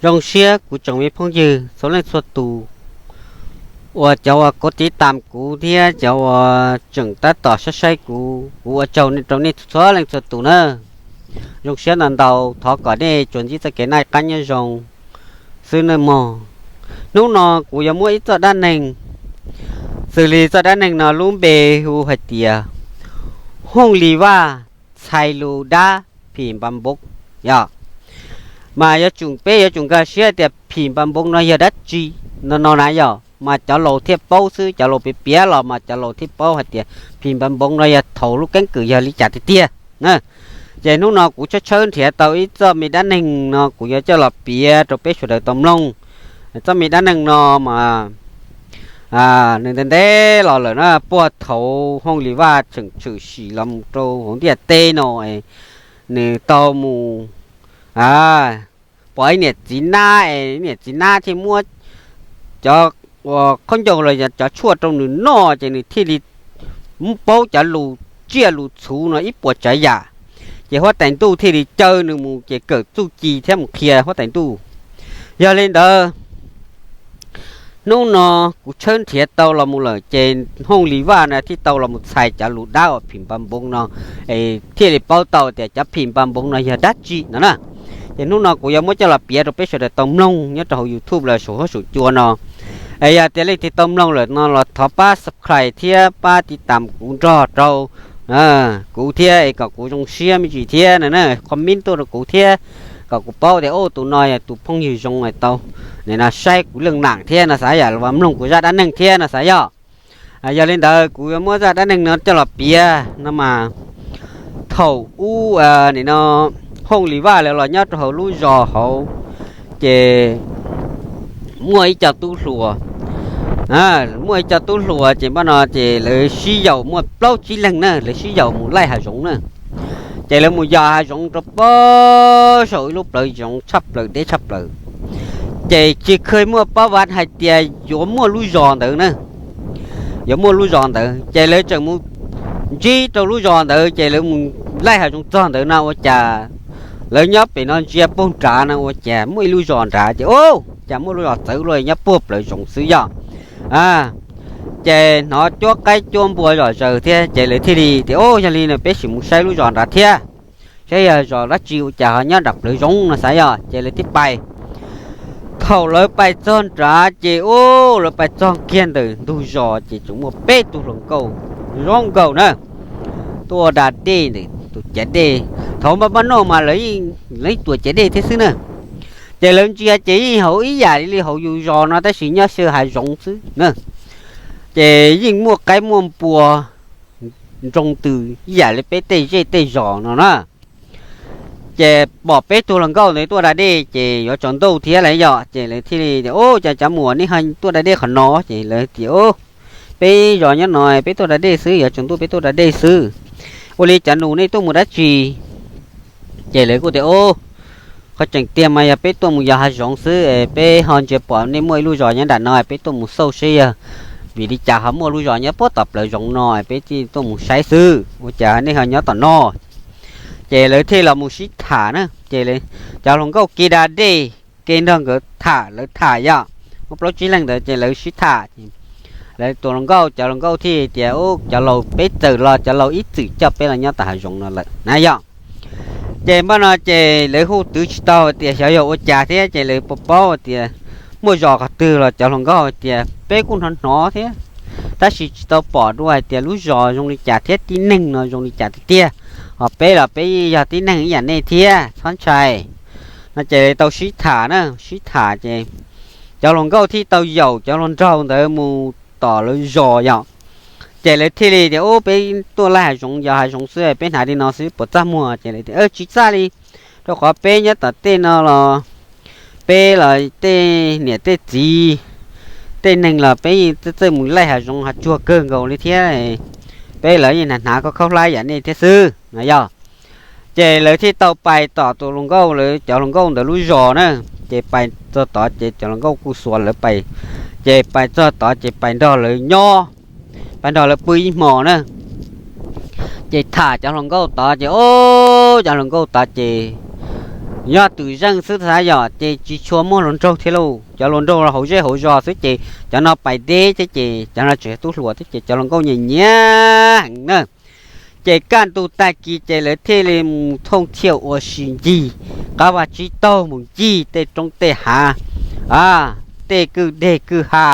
Zoo siab kuv tsoom me phooj ywg txhua leej txhua tus uas cov uas kov tiv tam kuv thiab cov uas tseem tab tom saib saib kuv, kuv ua tsaug rau nej txhua leej txhua tus na. Zoo siab ntau ntau, thov kom nej tsuas ntsib txoj kev noj qab nyob zoo xwb nawb mog. Hnub no kuv yuav muab ib txoj dab neeg, xws li txoj dab neeg no lub npe hu hais tias Hooj Lis Vaj txhais lus dab phim npa npoo yog. Mas yuav tsum, peb yuav tsum nkag siab tias phim npa npoo no yog dab tsi no no na yog, mas cov laus thiaj paub xwb, cov laus piav piav los mas cov laus thiaj paub hais tias phim npa npoo no yog thaum lub keeb kwm yog li cas tiag tiag na. Ces hnub no kuv tshawb tshawb nrhiav tau ib txoj me dab neeg no kuv yuav coj los piav rau peb sawv daws tau mloog. Txoj me dab neeg no mas nws ntev ntev los lawm na, puag thaum Hooj Lis Vaj tseem tshwm sim los mus rau hauv ntiaj teb no, nws tau mus pom ib niam txiv nab es niam txiv nab thiaj muab cov khaub ncaug los yog cov tshuaj rau nws noj ces nws thiaj li paub cov lus tsiaj lus txhuv no ib puas tsav yam. Ces huab tais ntuj thiaj li caw nws mus ces kawm txuj ci thiab mus qhia huab tais ntuj. Yog li ntawd, hnub no kuv tshawb nrhiav tau los mus lawm ces Hooj Lis Vaj no thiaj tau los mus txhais cov lus dab uas phim npa npoo no, es thiaj li paub tau tias cov phim npa npoo no yog dab tsi no na. Ces hnub no kuv yuav muab coj los piav rau peb sawv daws tau mloog nyob rau hauv YouTube los saum huab saum cua no. Es yog tias leej twg tau mloog lawm no los thov pab subscribe thiab pab tiv tam kuv nrog rau kuv thiab es kom kuv zoo siab me ntsis thiab no na, comment tuaj rau kuv thiab kom kuv paub tias tus no yog tus phooj ywg zoo tau, nim no saib kuv leej nam thiab no xav yom, los mloog kuv zaj dab neeg thiab no xav yom. Yog li ntawd kuv yuav muab zaj dab neeg no coj los piav no mas, thaum ub nim no Hooj Lis Vaj lawv los nyob rau hauv lub zos hauv ces muaj ib co tub hluas, muaj ib co tub hluas ces npaj no ces lawv sib yaum muaj plaub tsib leeg na, lawv sib yaum mus laij hav zoov na. Ces lawv mus yos hav zoov rau pem saum ib lub plawv zoov tshaj plaws deb tshaj plaws, ces tsis kheev muaj pob vav hais tias yuav muaj lub zos ntawd na, yuav muaj lub zos ntawd ces lawv tseem mus ntsib rau lub zos ntawd ces lawv mus laij hav zoov txog ntawd no ua cas lawv nyob pem no ntsia puag nrad no ua cas muaj ib lub zos nrad ces, ub, cas muaj lub zos txawv luaj nyob puag plawv zoov xwb yog. Ces hnov cuab qaib cuab npua zom zaws thiab ces lawv thiaj li tias, ub, yog li no peb sim mus saib lub zos nrad thiab, saib yog zos dab tsi ua cas ho nyob nram plawv zoov no xav yog ces lawv thiaj pais. Thaum lawv pais txog nrad ces, ub, lawv pais txog kiag ntawm ntug zos ces tseem muaj peb tug hluas nkauj zoo nkauj na, tuaj da dej ntawm tus ciav dej. Thaum npaj npaj noj mas lawv yeej tuam ciav dej thiab xwb na. Ces lawv ntsia ces yeej hauv ib yam li hauv yus zos no tab sis nyob xyaw hav zoov xwb na. Ces yeej muaj qaib muaj npua nroo ntws ib yam li peb tej zej tej zos no na. Ces pom peb tug hluas nkauj ntawd tuaj da dej ces yuav tsaus ntuj thiab lawm yom ces lawv thiaj li tias, ub, cas cov muam nej ho tuaj da dej qhov no? Ces lawv tias, ub, peb zos nyob no peb tuaj da dej xwb, yuav tsaus ntuj peb tuaj da dej xwb. Ua li cov nus nej tuaj mus dab tsi? Ces lawv kuj tias, ub, qhov tseem tiag mas yog peb tuaj mus yos hav zoov xwb, peb ho ntsia pom nej muaj ib lub zos nyob nram no peb tuaj mus xauj seb yog vim li cas ho muaj lub zos nyob puag tom plawv zoov no, peb thiaj tuaj mus saib xwb, ua cas nej ho nyob tom no? Ces lawv thiaj los mus sib tham na, ces cov hluas nkauj ke da dej, ke nrog nkawd tham, lawv tham yom, muaj plaub tsib leeg ntawd ces lawv sib tham. Lawv tus hluas nkauj, cov hluas nkauj thiaj tias, ub, cov laus, peb txawm los cov laus ib txwm coj peb los nyob tom hav zoov no lawm na yom. Ces npaj no ces lawv hu twv tsis tau tias xyov yog ua cas thiab ces lawv puas paub tias muaj zos qhov twg los cov hluas nkauj tias peb kuj hnov hnov thiab, tab sis tsis tau pom dua hais tias lub zos zoo li cas thiab tib neeg no zoo li cas tiag tiag, ho peb los peb yog tib neeg ib yam nej thiab txhob ntshai. No ces tau sib tham na, sib tham ces cov hluas nkauj thiaj tau yaum cov hluas nraug ntawd mus tom lawv zos yom. Ces lawv thiaj li tias, ub, peb tuaj laij hav zoov yos hav zoov xwb, peb hnav li no xwb puas txaj muag? Ces lawv tias, tsis txaj li, rau qhov peb nyob tom tej no los peb los tej niam tej txiv, tej neeg los peb yeej txawj txawj mus laij hav zoov hav tsuag kawg nkaus li thiab, peb los yeej hnav hnav khaub khaub hlab yam nej thiab xwb no yog. Ces lawv thiaj tau pais tom tus hluas nkauj, lawv cov hluas nkauj ntawd lub zos na. Ces pais txog tod ces cov hluas nkauj kuj xuas lawv pais, ces pais txog tod ces pais nrog lawv nyob, pais nrog lawv pw ib hmos na. Ces tham cov hluas nkauj tod ces, o, cov hluas nkauj tod ces Yog twm zeej xwb xav yom, ces tsis tshua muaj hluas nraug thiab lauj. Cov hluas nraug los hauv zej hauv zos xwb ces cov no pais deb thiab ces cov no tseem yog tub hluas thiab ces cov hluas nkauj nyiam nyiam heev na. Ces kaj ntug tag kis ces lawv thiaj li mus thooj thiaj ua si ncig qab vaj tsib taug, mus ncig tej roob tej hav, tej kwj deg kwj ha,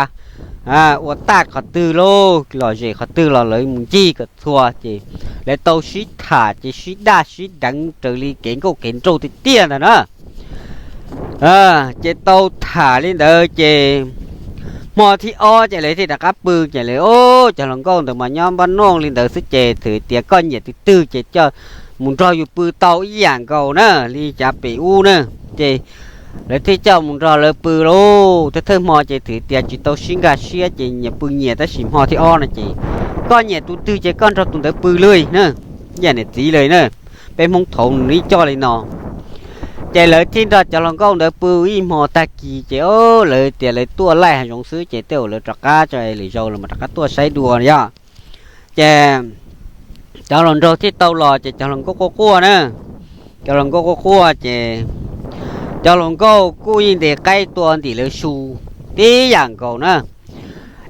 ua taj qhov twg lauj, lom zem qhov twg los lawv mus ncig kom txhua ces lawv tau sib tham ces sib daj sib deev raws li kev nkauj kev nraug tiag tiag ntag na. Ces tau tham li ntawd ces hmo thib ob ces lawv thiaj rov qab pw. Ces lawv, o, cov hluas nkauj ntawd mas nyob npaj noj li ntawd xwb ces thwm tias koj nyiam tus twg ces coj mus nrog yus pw tau ib yam nkaus na, li cas pem ub na. Ces lawv thiaj coj mus nrog lawv pw lauj. Thawj thawj hmo ces thwm tias tsis tau sib nkag siab ces nyias pw nyias, tab sis hmo thib ob no ces koj nyiam tus twg ces koj nrog tus ntawd pw li na, ib yam niam txiv li na. Peb Hmoob thaud nws ib coj li no. Ces lawv thiaj nrog cov hluas nkauj ntawd pw ib hmo tag kis ces, o, lawv tias lawv tuaj laij hav zoov xwb ces tej zaum lawv rov qab tso, lwm zaus lawv mam rov qab tuaj saib dua yom. Ces cov hluas nraug thiaj tau los ces cov hluas nkauj quaj quaj na. Cov hluas nkauj quaj quaj ces cov hluas nkauj kuj yeej ntes qaib tua ntim lawv su tib yam nkaus na.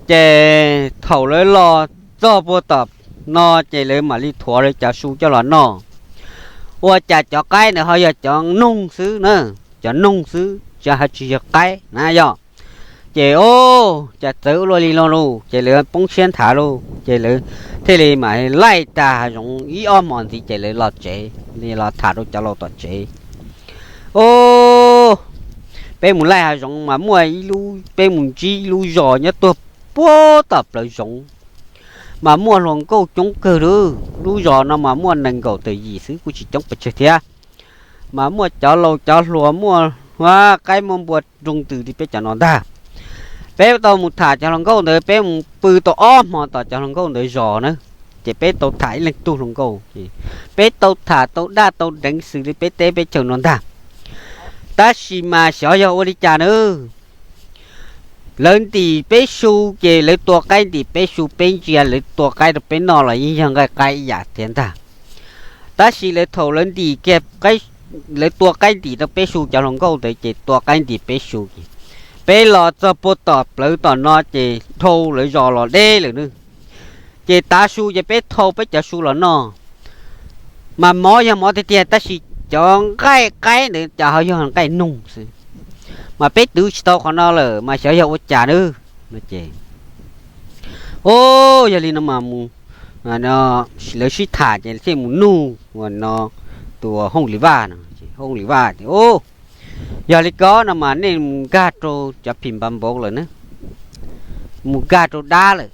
Ces thaum lawv los txog puag tom no ces lawv mam li thuav lawv cov su coj los noj. Ua cas cov qaib ntawd ho yog cov noog xwb na, cov noog xwb tsis, ho tsis yog qaib na yom. Ces, o, cas txawv ua luaj li no lauj, ces lawv poob siab nthav lauj, ces lawv thiaj li mam laij tag hav zoov ib ob hmos ntxiv ces lawv los tsev, los tham rau cov laus tom tsev. O, peb mus laij hav zoov mas muaj ib lub, peb mus ntsib ib lub zos nyob tuag puag tom plawv zoov, mas muaj hluas nkauj coob kawg li. Lub zos no mas muaj nees nkaum tawm yim xwb, kuj tsis coob pes tsawg thiab. Mas muaj cov laus cov hluas, muaj qaib muaj npua nroo ntws li peb cov no ntag. Peb tau mus tham cov hluas nkauj ntawd, peb mus pw tau ob hmo tom cov hluas nkauj ntawd zos na. Ces peb tau tham ib leeg tug hluas nkauj, peb tau tham tau daj tau deev xws li peb teb peb chaw no ntag. Tab sis mas xyov yog ua li cas na, lawv ntim peb su, ces lawv tua qaib ntim peb su, peb ntsia lawv tua qaib rau peb noj los yeej yog nqaij qaib ib yam thiab ntag. Tab sis lawv thaum lawv ntim kiag, lawv tua qaib ntim rau peb su, cov hluas nkauj ntawd ces tua qaib ntim peb su ces peb los txog puag tom plawv tom no ces dhau lawv zos los deb lawm na. Ces tav su ces peb thau peb cov su los noj, mas mov yog mov tiag tiag tab sis cov nqaij qaib ntawd cas ho yog nqaij noog xwb. Mas peb twv tsis tau qhov no lawm mas xyov yog ua cas na. O, yog li no mas mus, lawv sib tham ces thiaj mus nug ua no tus Hooj Lis Vaj no. Hooj Lis Vaj tias, o, yog li ko no mas nej mus nkag rau cov phim npav npav lawm na, mus nkag rau dab lawm.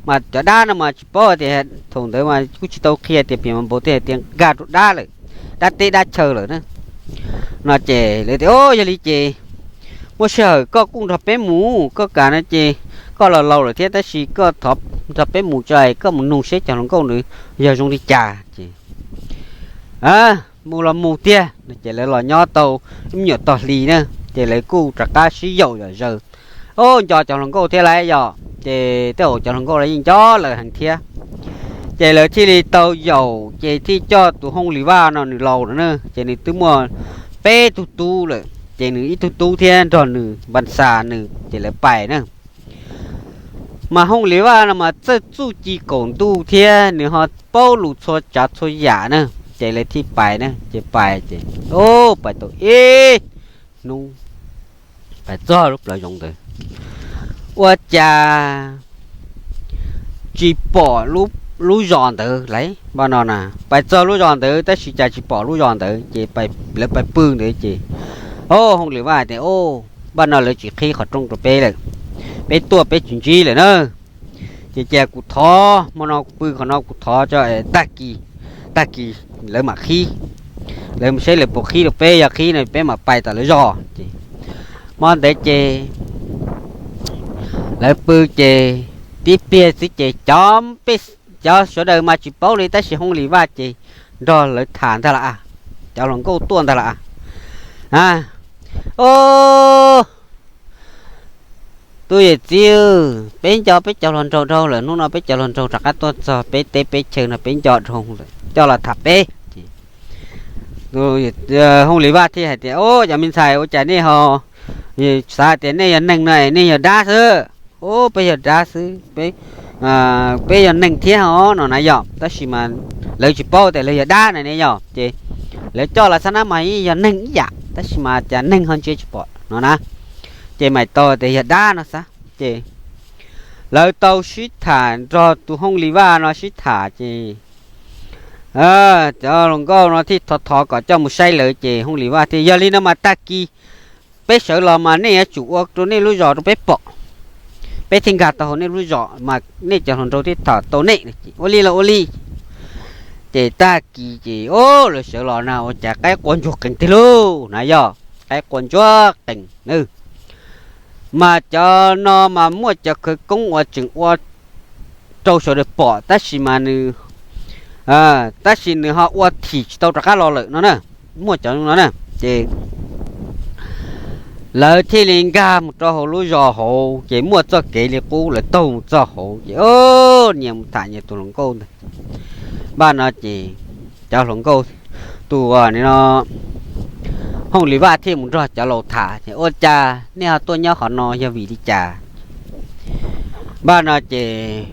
Mas cov dab no mas tsis paub tias, thaum ntawd mas kuj tsis tau qhia tias phim npav npav, thiaj hais tias nkag rau dab lawm, dab teb dab chaw lawm na. No ces lawv tias, o, yog li ces muaj sij hawm koj kuj nrog peb mus, koj kam no ces koj los laus lawm thiab tab sis koj thov nrog peb mus tso, koj mus nug seb cov hluas nkauj ntawd yog zoo li cas ces mus los mus tiag. Ces lawv los nyob tau ib nyuam tog hli na, ces lawv kuj rov qab sib yaum zom zaws. O, nco cov hluas nkauj thiab lawm yom, ces tej zaum cov hluas nkauj los yeej nco lawv heev thiab. Ces lawv thiaj li tau yaum, ces thiaj coj tus Hooj Lis Vaj no, nws laus lawm na, ces nws twb muaj peb tug tub lawm, ces nws ib tug tub thiab nrog nws npa xas nws ces lawv pais na. Mas Hooj Lis Vaj no mas txawj txuj ci kaum ntuj thiab nws ho paub lus txhua tsav txhua yam na, ces lawv thiaj pais na, ces pais ces, o, pais tau ib hnub, pais txog lub plawv zoov ntawd, ua cas tsis pom lub zos ntawd lawm. Npaj no na, pais txog lub zos ntawd tab sis cas tsis pom lub zos ntawd, ces lawv pais pw ntawd ces, o, Hooj Lis Vaj tias, o, npaj no lawv tsis qhib qhov rooj rau peb lawm, peb tuaj peb tsis ntsib lawm na. Ces cia kuv thov, hmo no kuv pw qhov no kuv thov tso, tag kis, tag kis lawv mam qhib, lawv saib lawv puas qhib rau peb, yog qhib no peb mam pais tom lawv zos. Ces hmo ntawd ces lawv pw ces tib pliag xwb ces cov, cov sawv daws mas tsis paub li tab sis Hooj Lis Vaj ces nrog lawv tham ntag las, cov hluas nkauj tuaj ntag las. A, o, tub yawm txiv, peb nco peb cov hluas nraug dhau lawm, hnub no peb cov hluas nraug rov qab tuaj txog peb teb peb chaw no peb nco dhau lawm, coj los tham peb. Ces Tus Hooj Lis Vaj thiaj hais tias, Au, cov me ntxhais, ua cas nej ho xav tias nej yog neeg no es nej yog dab xwb? Au, peb yog dab xwb, peb, peb yog neeg thiab ho no na yog, tab sis mas lawv tsis paub tias lawv yog dab na ne yog, ces lawv coj los xab nab mas yeej yog neeg ib yam tab sis mas cas neeg ho ntsia tsis pom no na. Ces mam tau tias yog dab no xav, ces lawv tau sib tham nrog tus Hooj Lis Vaj no sib tham ces cov hluas nkauj no thiaj thov thov kom coj mus saib lawv ces Hooj Lis Vaj thiaj, Yog li no mas tag kis peb sawv los mas nej yuav tsum ua rau nej lub zos rau peb pom, peb thiaj nkag tau hauv nej lub zos mas nej cov hluas nraug thiaj tham tau nej. Ua li los ua li. Ces tag kis ces, o, lawv sawv los na ua cas qaib qua ntsuag qees tiag lauj na yog, qaib qua ntsuag qees na. Mas cov no mas muaj cov khawv koob uas tseem ua rau sawv daws pom tab sis mas nws, tab sis nws ho ua thim tsis tau rov qab los lawm no na. Muaj cov no na, ces lawv thiaj li nkag mus rau hauv lub zos hauv ces muaj txoj kev li qub, lawv taug mus txog hauv ces, o, nyias mus tham nyias tus hluas nkauj ntag. Npaj no ces cov hluas nkauj, tus, no, Hooj Lis Vaj thiaj mus nrog cov laus tham ces, Ua cas nej ho tuaj nyob qhov no yog vim li cas? Npaj no ces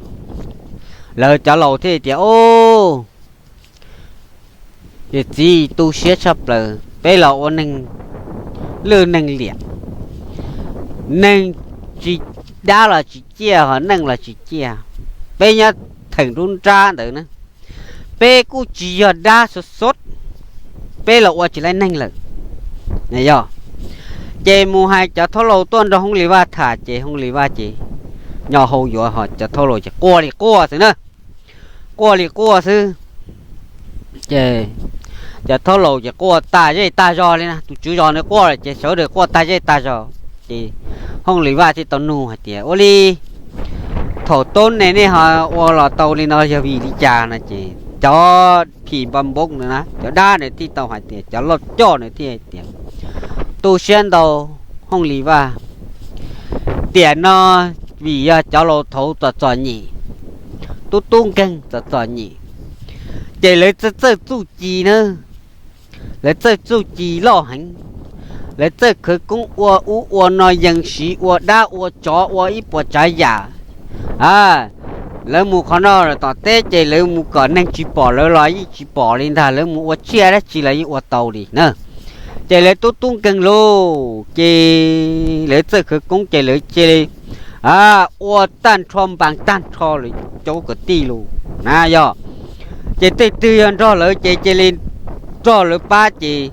lawv cov laus thiaj tias, O, yawm txiv, tu siab tshaj plaws, peb los ua neeg lwj neeg liam, neeg tsis, dab los tsis ciaj ho neeg los tsis ciaj, peb nyob theem nruab nrab ntawd na, peb kuj tsis yog dab xov xov, peb los ua tsis laib neeg lawm. Yog, ces mus hais cov thaub laus tuaj nrog Hooj Lis Vaj tham ces Hooj Lis Vaj ces nyo hau yuav ho cov thaub laus ces quaj li quaj xwb na, quaj li quaj xwb. Ces cov thaub laus ces quaj tag zej tag zog li na, tus tswv zos nws quaj lawm ces sawv daws quaj tag zej tag zog. Ces Hooj Lis Vaj thiaj tau nug hais tias, Ua li, thaum tub ne nej ho ua los tau li no yog vim li cas? No ces cov phim npa npoob na, cov dab nws thiaj tau hais tias, cov loj coj nws thiaj hais tias, Tu siab ntau, Hooj Lis Vaj, tiam no vim yog cov laus thaud txom txom nyem, tub tub nkeeg txom txom nyem, ces lawv txawj txawj txuj ci na, lawv txawj txuj ci loj heev, lawv txawj khawv koob ua ub ua no, yees siv ua dab ua tsov ua ib puas tsav yam. A, lawv mus qhov no tom teb ces lawv mus kom neeg tsis pom lawv los yeej tsis pom li ntag, lawv mus ua tsiaj dab tsi los yeej ua tau li na. Ces lawv tub tub nkeeg lauj, ces lawv txawj khawv koob ces lawv cia li ua tag nrho npas tag nrho lawv cov kwv tij lauj na yog. Ces tej twg yog nrog lawv ces cia li nrog lawv pab ces,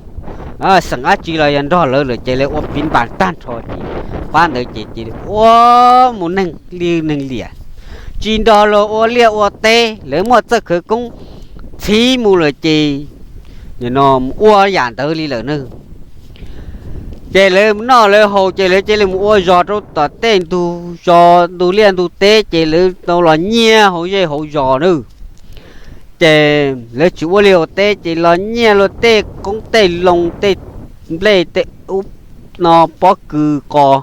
xeem dab tsi los yog nrog lawv lawm ces lawv ua piv npas tag nrho ces pab ntawd ces cia li ua mus neeg li neeg liam, tsis nrog luag ua liaj ua teb, lawv muaj txawj khawv koob txhiv mus lawm ces nim no ua yam ntawd li lawm na. Ces lawv noj lawv haus ces lawv cia li mus ua zos rau tom tej ntug zos ntug liaj ntug teb ces lawv tau los nyiag hauv zej hauv zos na. Ces lawv tsis ua liaj ua teb ces los nyiag luag tej qoob tej loo tej nplej tej ub no pob kws qos,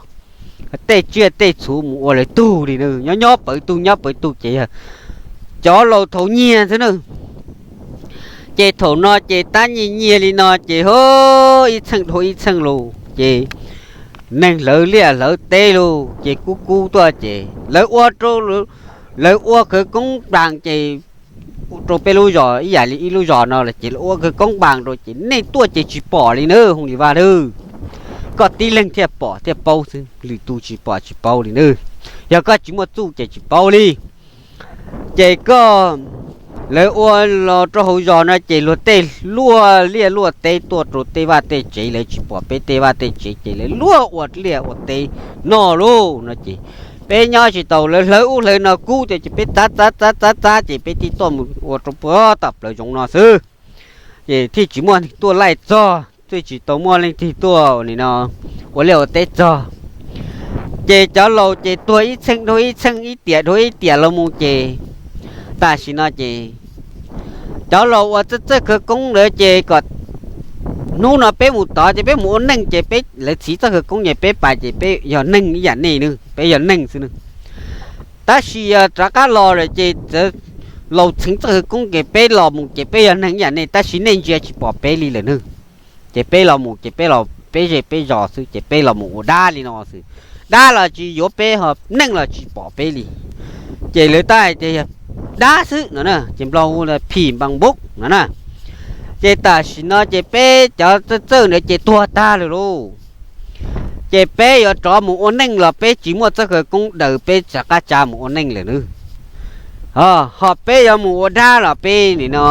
tej tsiaj tej txhu mus ua lawv tug li na, nyob nyob pawv tug nyob pawv tug ces yog cov laus thaud nyiag xwb na. Ces thaum no ces tab nyiag nyiag li no ces ib txheej dhau ib txheej los ces neeg hlawv liaj hlawv teb los ces kub kub tuaj ces lawv ua rau, lawv ua khawv koob npas ces rau peb lub zos ib yam li ib lub zos no lawm ces lawv ua khawv koob npas rau ces nej tuaj ces tsis pom li na Hooj Lis Vaj na. Koj tib leeg thiaj pom thiaj paub xwb, lwm tus tsis pom tsis paub li na. Yog koj tsis muaj txuj ces tsis paub li. Ces koj, lawv ua los rau hauv zos no ces luag tej luaj liaj luaj teb tuaj rau tej vaj tej tsev, lawv tsis pom peb tej vaj tej tsev ces lawv luaj ua liaj ua teb noj lauj no ces peb nyob tsis tau, lawv hlawv ub hlawv no kub ces peb txav txav txav txav txav ces peb thiaj tuaj mus ua rau puag tom plawv zoov no xwb. Ces thiaj tsis muaj neeg tuaj laij txog, thiaj tsis tau muaj leej twg tuaj nim no ua liaj ua teb txog. Ces cov laus ces tuag ib txheej dhau ib txheej, ib tiam dhau ib tiam los mus ces tam sim no ces cov laus uas txawj txawj khawv koob ntawd ces kom hnub no peb mus tod ces peb mus ua neej ces peb, lawv txhiv txoj khawv koob ces peb pais ces peb yog neeg ib yam nej na, peb yog neeg xwb na. Tab sis yog rov qab los lawm ces txawm laus txheev txoj khawv koob ces peb los mus ces peb yog neeg ib yam nej, tab sis nej ntsia tsis pom peb li lawm na. Ces peb los mus ces peb los peb zej peb zos xwb ces peb los mus ua dab li no xwb. Dab los tsis yuav peb ho neeg los tsis pom peb li. Ces lawv tab hais tias yog dab xwb no na, ces Nplog hu phim npas npub no na. Ces tam sim no ces peb cov txawj txawj ntawd ces tuag tag lawm lauj. Ces peb yuav rov mus ua neej los peb tsis muaj txoj khawv koob daws peb rov qab tsa mus ua neej lawm nawb. Ho peb yuav mus ua dab los peb nim no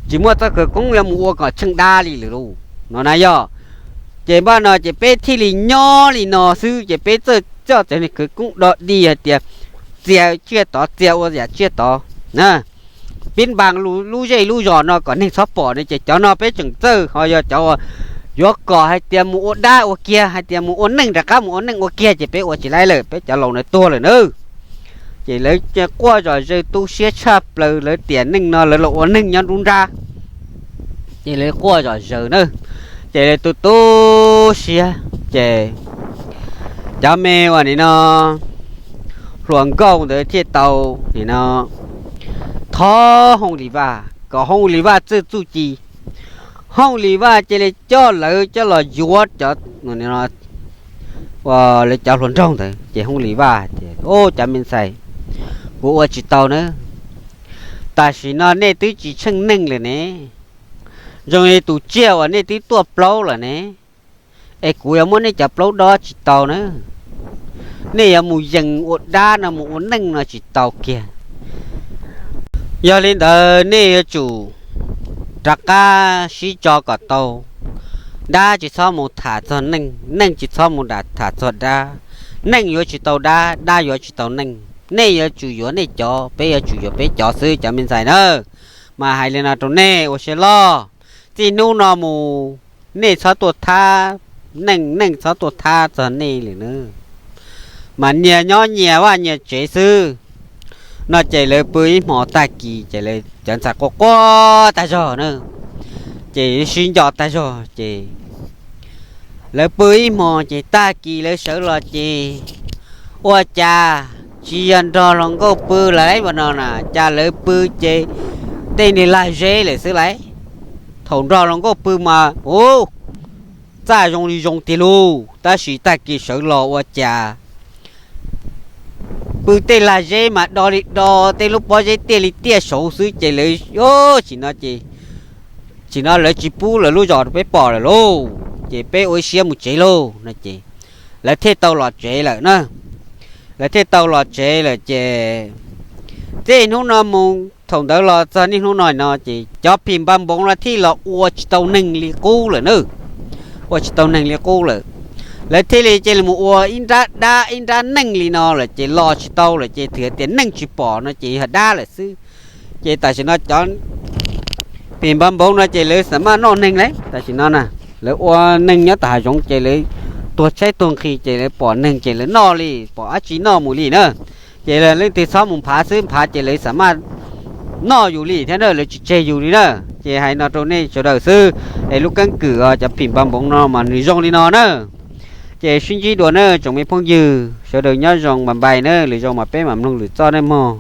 tsis muaj txoj khawv koob yuav mus ua kom tsheej dab li lawm lauj no na yog. Ces npaj no ces peb thiaj li nyob li no xwb ces peb txawj coj txawv khawv koob do dig hais tias txia tsiaj tod txia ua yam tsiaj tod na. Pib npas lub zej lub zos no kom neeg txhob pom no ces cov no peb tseem txawj, ho yog cov uas yuav kom hais tias mus ua dab ua kiag, hais tias mus ua neej rov qab mus ua neej ua kiag ces peb ua tsis laib lawm, peb cov laus ntawd tuag lawm nawb. Ces lawv quaj zom zaws tu siab tshaj plaws, lawv tiam neej no lawv los ua neeg nyob nruab nrab. Ces lawv quaj zom zaws na, ces lawv tu tu siab ces cov me uas nim no hluas nkauj ntawd thiaj tau nim no thov Hoob Lis Vaj kom Hoob Lis Vaj txawj txuj ci. Hoob Lis Vaj cia li coj lawv coj los yuav cov, lawv cov hluas nraug ntawd ces Hoob Lis Vaj tias, Au, cov me ntxhais, kuv ua tsis tau na. Tam sim no nej twb tsis tsheej neeg lawm ne, zoo li tus tsiaj uas nej twb tuaj plaub lawm ne, es kuv yuav muab nej cov plaub dob tsis tau na. Nej yuav mus yees ua dab no mus ua neej no tsis tau kiag. Yog li ntawd nej yuav tsum rov qab sib tso kom tau. Dab tsis txhob mus tham txog neej, neej tsis txhob mus tham txog dab. Neej yuav tsis tau dab, dab yuav tsis tau neej. Nej yuav tsum yuav nej cov, peb yuav tsum yuav peb cov xwb cov me ntxhais na. Mas hais li no rau nej ua siab loj, txij hnub no mus nej txhob tuaj thab neej, neej txhob tuaj thab txog nej li nawb. Mas nyias nyob nyias vaj nyias tsev xwb. No ces lawv pw ib hmo tag kis ces lawv cov ntxhais quaj quaj tag zog na, ces sib nco tag zog ces lawv pw ib hmo ces tag kis lawv sawv los ces ua cas tsis yog nrog hluas nkauj pw lawm no na, cas lawv pw ces tej niag lag zeb lawm xwb lauj. Thaum nrog hluas nkauj pw mas u, txaj zoo li zoo tiag lauj, tab sis tag kis sawv los ua cas pw tej lag zeb mas do li do, tej lub pob zeb tiaj li tiaj saud xwb ces lawv, tsis no ces, tsis no lawv tsis pub lawv lub zos rau peb pom lawm lauj, ces peb ua ib siab mus tsev lauj no ces lawv thiaj tau los tsev lawm na. Lawv thiaj tau los tsev lawm ces txij hnub no mus thaum ntawd los txog niaj hnub no no ces cov phim npab npoov no thiaj los ua tsis tau neeg li qub lawm na. Ua tsis tau neeg li qub lawm, lawv thiaj li cia li mus ua ib nrab dab ib nrab neej li no lawm ces los tsis tau lawm ces twb tias neej tsis pom no ces yog dab lawm xwb. Ces tam sim no cov phim npab npoov no ces lawv xav maj noj neeg lawm tam sim no na. Lawv ua neeg nyob tom hav zoov ces lawv tuag tshaib tuag nqhis ces lawv pom neeg ces lawv noj li, pom dab tsi noj mus li na. Ces leej twg txhob mus nphav xwb, nphav ces lawv xav maj noj yus li thiab na, lawv tsis tseg yus li na. Ces hais no rau nej sawv daws xwb, es lub keeb kwm cov phim npab npoov no mas nws zoo li no na. Ces sib ntsib dua na tsoom me phooj ywg, sawv daws nyob zoo npais npais na, lwm zaus mas peb mam mloog lwm txoj nej mog.